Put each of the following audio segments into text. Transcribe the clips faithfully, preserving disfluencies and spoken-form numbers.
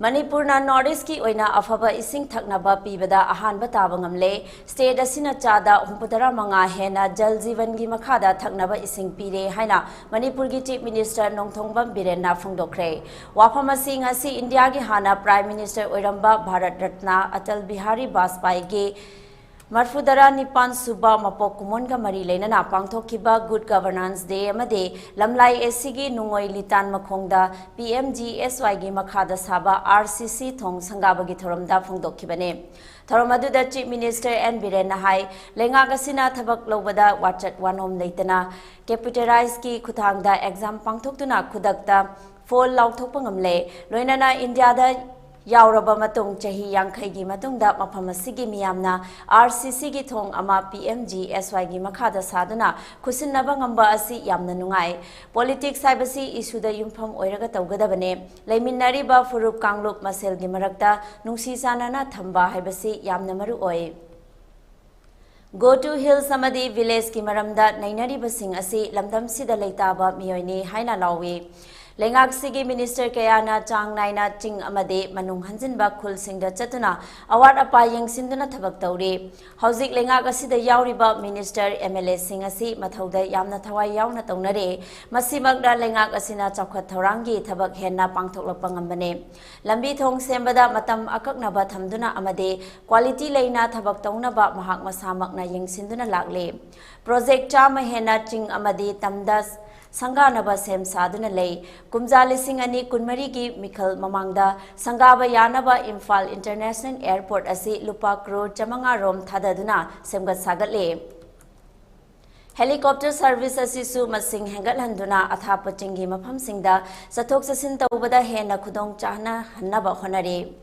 ꯃꯅꯤꯄꯨꯔꯅ North East ꯀꯤ ꯑꯣꯏꯅ ꯑꯐꯕ ꯏꯁꯤꯡ ꯊꯛꯅꯕ ꯄꯤꯕꯗ ꯑꯍꯥꯟꯕ ꯇꯥꯕ ꯉꯝꯂꯦ꯫ State ꯑꯁꯤꯅ ꯆꯥꯗ ꯍꯨꯝꯐꯨꯇꯔꯥ ꯃꯉꯥ ꯍꯦꯟꯅ ꯖꯜ ꯖꯤꯕꯟꯒꯤ ꯃꯈꯥꯗ ꯊꯛꯅꯕ ꯏꯁꯤꯡ ꯄꯤꯔꯦ ꯍꯥꯏꯅ ꯃꯅꯤꯄꯨꯔꯒꯤ Chief Minister ꯅꯣꯡꯊꯣꯝꯕꯝ ꯕꯤꯔꯦꯟꯅ ꯐꯣꯡꯗꯣꯛꯈ꯭ꯔꯦ꯫ ꯋꯥꯐꯝ ꯑꯁꯤ ꯉꯁꯤ ꯏꯟꯗꯤꯌꯥꯒꯤ ꯍꯥꯟꯅ Prime Minister ꯑꯣꯏꯔꯝꯕ ꯚꯥꯔꯠ ꯔꯠꯅ ꯑꯇꯜ ꯕꯤꯍꯥꯔꯤ ꯕꯥꯖꯄꯥꯏꯒꯤ ꯃꯔꯐꯨꯇꯔꯥ ꯅꯤꯄꯥꯟ ꯁꯨꯕ ꯃꯄꯣꯛ ꯀꯨꯝꯑꯣꯟꯒ ꯃꯔꯤ ꯂꯩꯅꯅ ꯄꯥꯡꯊꯣꯛꯈꯤꯕ Good Governance Day ꯑꯃꯗꯤ ꯂꯝꯂꯥꯏ ꯑꯦꯁꯤꯒꯤ ꯅꯨꯡꯉꯣꯏ ꯂꯤꯇꯥꯟ ꯃꯈꯣꯡꯗ P M G S Y ꯒꯤ ꯃꯈꯥꯗ ꯁꯥꯕ R C C ꯊꯣꯡ ꯁꯪꯒꯥꯕꯒꯤ ꯊꯧꯔꯝꯗ ꯐꯣꯡꯗꯣꯛꯈꯤꯕꯅꯤ꯫ ꯊꯧꯔꯝ ꯑꯗꯨꯗ Chief Minister N ꯕꯤꯔꯦꯟꯅ ꯍꯥꯏ, ꯂꯩꯉꯥꯛ ꯑꯁꯤꯅ ꯊꯕꯛ ꯂꯧꯕꯗ ꯋꯥꯆꯠ ꯋꯥꯅꯣꯝ ꯂꯩꯇꯅ computerize ꯀꯤ ꯈꯨꯠꯊꯥꯡꯗ exam ꯄꯥꯡꯊꯣꯛꯇꯨꯅ ꯈꯨꯗꯛꯇ ꯐꯣꯜ ꯂꯥꯎꯊꯣꯛꯄ ꯉꯝꯂꯦ꯫ ꯂꯣꯏꯅꯅ ꯏꯟꯗꯤꯌꯥꯗ ꯌꯥꯎꯔꯕ ꯃꯇꯨꯡ ꯆꯍꯤ ꯌꯥꯡꯈꯩꯒꯤ ꯃꯇꯨꯡꯗ ꯃꯐꯝ ꯑꯁꯤꯒꯤ ꯃꯤꯌꯥꯝꯅ R C C ꯒꯤ ꯊꯣꯡ ꯑꯃ P M G S Y ꯒꯤ ꯃꯈꯥꯗ ꯁꯥꯗꯨꯅ ꯈꯨꯠꯁꯤꯟꯅꯕ ꯉꯝꯕ ꯑꯁꯤ ꯌꯥꯝꯅ ꯅꯨꯡꯉꯥꯏ꯫ Politics ꯍꯥꯏꯕꯁꯤ issue ꯗ ꯌꯨꯝꯐꯝ ꯑꯣꯏꯔꯒ ꯇꯧꯒꯗꯕꯅꯦ꯫ ꯂꯩꯃꯤꯟꯅꯔꯤꯕ ꯐꯨꯔꯨꯞ ꯀꯥꯡꯂꯨꯞ ꯃꯁꯦꯜꯒꯤ ꯃꯔꯛꯇ ꯅꯨꯡꯁꯤ ꯆꯥꯟꯅꯅ ꯊꯝꯕ ꯍꯥꯏꯕꯁꯤ ꯌꯥꯝꯅ ꯃꯔꯨ ꯑꯣꯏ꯫ Go to Hills ꯑꯃꯗꯤ Village ꯀꯤ ꯃꯔꯝꯗ ꯅꯩꯅꯔꯤꯕꯁꯤꯡ ꯑꯁꯤ ꯂꯝꯗꯝꯁꯤꯗ ꯂꯩꯇꯥꯕ ꯃꯤꯑꯣꯏꯅꯤ ꯍꯥꯏꯅ ꯂꯥꯎꯏ꯫ ꯂꯩꯉꯥꯛꯁꯤꯒꯤ minister ꯀꯌꯥꯅ ꯆꯥꯡ ꯅꯥꯏꯅ ꯆꯤꯡ ꯑꯃꯗꯤ ꯃꯅꯨꯡ ꯍꯟꯖꯤꯟꯕ ꯈꯨꯜꯁꯤꯡꯗ ꯆꯠꯇꯨꯅ ꯑꯋꯥꯠ ꯑꯄꯥ ꯌꯦꯡꯁꯤꯟꯗꯨꯅ ꯊꯕꯛ ꯇꯧꯔꯤ꯫ ꯍꯧꯖꯤꯛ ꯂꯩꯉꯥꯛ ꯑꯁꯤꯗ ꯌꯥꯎꯔꯤꯕ minister, M L A ꯁꯤꯡ ꯑꯁꯤ ꯃꯊꯧꯗ ꯌꯥꯝꯅ ꯊꯋꯥꯏ ꯌꯥꯎꯅ ꯇꯧꯅꯔꯦ꯫ ꯃꯁꯤꯃꯛꯅ ꯂꯩꯉꯥꯛ ꯑꯁꯤꯅ ꯆꯥꯎꯈꯠ ꯊꯧꯔꯥꯡꯒꯤ ꯊꯕꯛ ꯍꯦꯟꯅ ꯄꯥꯡꯊꯣꯛꯂꯛꯄ ꯉꯝꯕꯅꯤ꯫ ꯂꯝꯕꯤ ꯊꯣꯡ ꯁꯦꯝꯕꯗ ꯃꯇꯝ ꯑꯀꯛꯅꯕ ꯊꯝꯗꯨꯅ ꯑꯃꯗꯤ quality ꯂꯩꯅ ꯊꯕꯛ ꯇꯧꯅꯕ ꯃꯍꯥꯛ ꯃꯁꯥꯃꯛꯅ ꯌꯦꯡꯁꯤꯟꯗꯨꯅ ꯂꯥꯛꯂꯤ꯫ Project ꯆꯥꯝꯃ ꯍꯦꯟꯅ ꯆꯤꯡ ꯑꯃꯗꯤ ꯇꯝꯗ ꯁꯪꯒꯥꯅꯕ ꯁꯦꯝ ꯁꯥꯗꯨꯅ ꯂꯩ꯫ ꯀꯨꯝꯖꯥ ꯂꯤꯁꯤꯡ ꯑꯅꯤ ꯀꯨꯟꯃꯔꯤꯒꯤ ꯃꯤꯈꯜ ꯃꯃꯥꯡꯗ ꯁꯪꯒꯥꯕ ꯌꯥꯅꯕ ꯏꯝꯐꯥꯜ International Airport ꯑꯁꯤ ꯂꯨꯄꯥ ꯀ꯭ꯔꯣꯔ ꯆꯥꯃꯉꯥ ꯔꯣꯝ ꯊꯥꯗꯗꯨꯅ ꯁꯦꯝꯒꯠ ꯁꯥꯒꯠꯂꯦ꯫ Helicopter service ꯑꯁꯤꯁꯨ ꯃꯁꯤꯡ ꯍꯦꯟꯒꯠꯍꯟꯗꯨꯅ ꯑꯊꯥꯞꯄ ꯆꯤꯡꯒꯤ ꯃꯐꯝꯁꯤꯡꯗ ꯆꯠꯊꯣꯛ ꯆꯠꯁꯤꯟ ꯇꯧꯕꯗ ꯍꯦꯟꯅ ꯈꯨꯗꯣꯡ ꯆꯥꯍꯟꯅꯕ ꯍꯣꯠꯅꯔꯤ꯫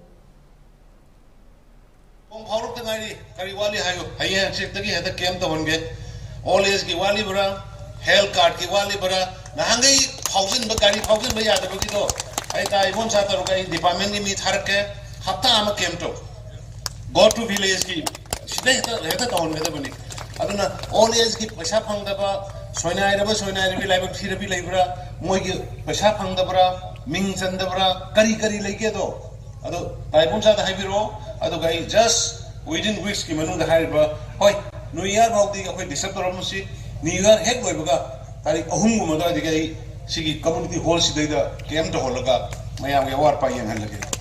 ꯄꯨꯡ ꯐꯥꯎꯔꯛꯇ ꯉꯥꯏꯔꯤ, ꯀꯔꯤ ꯋꯥꯠꯂꯤ ꯍꯥꯏꯌꯨ, ꯍꯌꯦꯡ ꯍꯪꯆꯤꯠꯇꯒꯤ ꯍꯦꯛꯇ camp ꯇꯧꯍꯟꯒꯦ꯫ Old age ꯀꯤ ꯋꯥꯠꯂꯤꯕ꯭ꯔꯥ, health card ꯀꯤ ꯋꯥꯠꯂꯤꯕ꯭ꯔꯥ, ꯅꯍꯥꯟꯈꯩ ꯐꯥꯎꯖꯤꯟꯕ, ꯒꯥꯔꯤ ꯐꯥꯎꯖꯤꯟꯕ ꯌꯥꯗꯕꯒꯤꯗꯣ ꯑꯩ ꯇꯥ ꯏꯕꯣꯝꯆꯥ ꯇꯧꯔꯒ ꯑꯩ department ꯀꯤ ꯃꯤ ꯊꯥꯔꯛꯀꯦ, ꯍꯞꯇꯥ ꯑꯃ camp ꯇꯧ꯫ Go to Village ꯀꯤ ꯁꯤꯗ ꯍꯦꯛꯇ, ꯍꯦꯛꯇ ꯇꯧꯍꯟꯒꯗꯕꯅꯤ꯫ ꯑꯗꯨꯅ old age ꯀꯤ ꯄꯩꯁꯥ ꯐꯪꯗꯕ, ꯁꯣꯏꯅꯥꯏꯔꯕ ꯁꯣꯏꯅꯥꯏꯔꯕꯤ, ꯂꯥꯏꯕꯛ ꯊꯤꯔꯕꯤ ꯂꯩꯕ꯭ꯔꯥ, ꯃꯣꯏꯒꯤ ꯄꯩꯁꯥ ꯐꯪꯗꯕ꯭ꯔꯥ, ꯃꯤꯡ ꯆꯟꯗꯕ꯭ꯔꯥ, ꯀꯔꯤ ꯀꯔꯤ ꯂꯩꯒꯦꯗꯣ ꯑꯗꯣ ꯇꯥꯏꯕꯣꯝꯆꯥꯗ ꯍꯥꯏꯕꯤꯔꯛꯑꯣ꯫ ꯑꯗꯨꯒ ꯑꯩ just within weeks ꯀꯤ ꯃꯅꯨꯡꯗ ꯍꯥꯏꯔꯤꯕ, ꯍꯣꯏ, ꯅ꯭ꯌꯨ ꯏꯌꯥꯔ ꯐꯥꯎꯗꯤ ꯑꯩꯈꯣꯏ ꯗꯤꯁꯇꯔꯕ ꯇꯧꯔꯝꯃꯁꯤ꯫ ꯅ꯭ꯌꯨ ꯏꯌꯥꯔ ꯍꯦꯛ ꯂꯣꯏꯕꯒ ꯇꯥꯔꯤꯛ ꯑꯍꯨꯝꯒꯨꯝꯕ ꯑꯗꯨꯋꯥꯏꯗꯒꯤ ꯑꯩ ꯁꯤꯒꯤ ꯀꯝꯃ꯭ꯌꯨꯅꯤꯇꯤ ꯍꯣꯜꯁꯤꯗꯩꯗ ꯀꯦꯝ ꯇꯧꯍꯜꯂꯒ ꯃꯌꯥꯝꯒꯤ ꯑꯋꯥꯠ ꯑꯄꯥ ꯌꯦꯡꯍꯜꯂꯒꯦ꯫